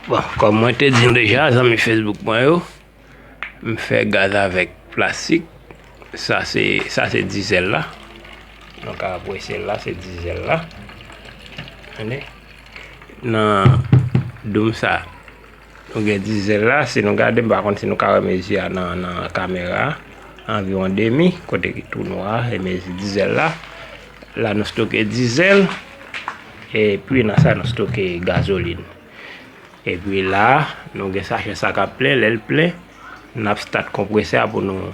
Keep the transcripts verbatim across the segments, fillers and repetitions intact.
Bon, kòm mwen te di nou deja, zanmi Facebook mwen yo, m fè gaz avèk plastik. Sa se, sa se dizèl la. Nou ka apresye l la, se dizèl la. Tande? Nan doum sa, nou gen dizèl la. Si nou gade, m pa konn si nou ka wè mezi a nan, nan kamera a. Anviwon demi, kote ki tou nwa, e mezi dizèl la. La nou stoke dizèl. Epi nan sa nou stoke gazolin. Epi la, nou gen sachè sa k ap plen, lè l plen, n ap stat konpresè a pou nou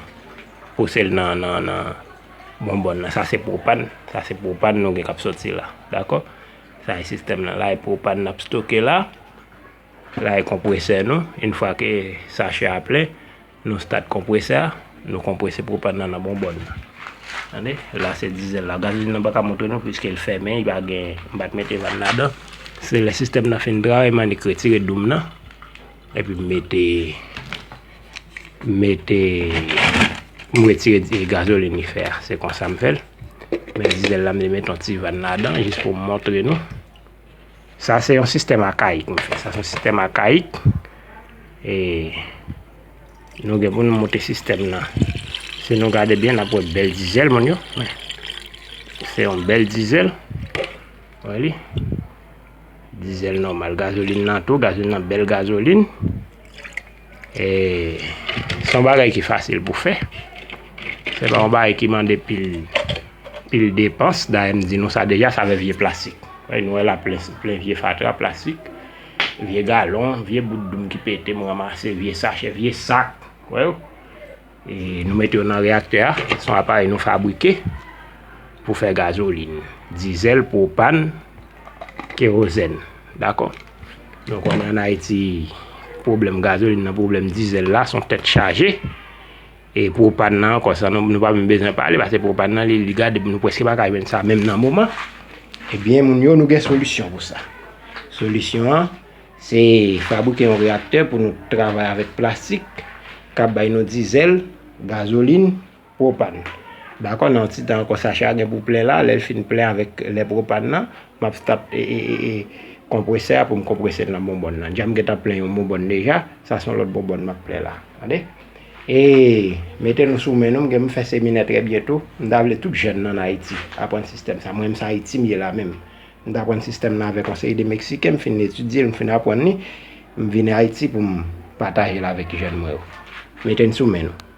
pouse l nan, nan, nan bonbòn nan. Sa se pwopan, sa se pwopan nou gen k ap soti la. Dakò? Sa e sistèm nan. La e pwopan n ap stoke la. La e konpresè nou. Yon fwa ke sachè a plen, nou stat konpresè a, nou konprese pwopan nan nan bonbòn nan. Tande? La se dizèl la. Gazolin nan pa ka montre nou piske l fèmen, li pa gen, m pa t mete van ladan. Se lè sistèm nan fin travay, m annik retire doum nan. Epi m mete, mete, m retire di-, gazolin li fè a. Se konsa m fè l. Men dizèl la, m te mete yon ti van ladan, jis pou m montre nou. Sa se yon sistèm akayik m fè. Sa se yon sistèm akayik. E nou gen pou nou monte sistèm nan. Si nou gade byen, n ap wè bèl dizèl, moun yo. Se yon bèl dizèl. Wè li. Dizèl nòmal. Gazolin nan tou. Gazolin nan bèl gazolin. E se yon bagay ki fasil pou fè. Se pa yon bagay ki mande pil, pil depans. Dayè, m di nou sa deja, sa avè vye plastik. Wè, nou wè la plen, plen vye fatra, plastik, vye galon, vye bout doum ki pete, m ranmase, vye sachè, vye sak. Wè yo? E nou mete yo nan reyaktè a. Se yon aparèy nou fabrike pou fè gazolin, dizèl, pwopan, kerozèn. Dakò? Nou konnen ann Ayiti, pwoblèm gazolin nan, pwoblèm dizèl la, se yon tèt chaje. E pwopan nan ankò, sa nou, nou pa menm bezwen pale, paske pwopan nan, li, li gade, nou prèske pa ka jwenn sa menm nan moman. Ebyen, moun yo, nou gen solisyon pou sa. Solisyon an, se fabrike yon reyaktè pou nou travay avèk plastik, k ap bay nou dizèl, gazolin, pwopan. Dakò, nan yon ti tan ankò, sachè a gen pou plen la, lè l fin plen avèk lè pwopan nan, m ap stat, e, e, e, e, konpresè a pou m konprese l nan bonbòn nan. Dja m gentan plen yon bonbòn deja, sa se yon lòt bonbòn m ap plen la. Tande? E mete nou sou men nou, m gen m fè seminè trè byento. M ta vle tout jèn nan Ayiti aprann sistèm sa. Mwen menm se Ayiti m ye la menm. M t aprann sistèm nan avèk yon seri de Meksiken, m fin etidye l, m fin aprann li. M vini Ayiti pou m pataje l avèk jèn mwen yo. Mete n sou men nou.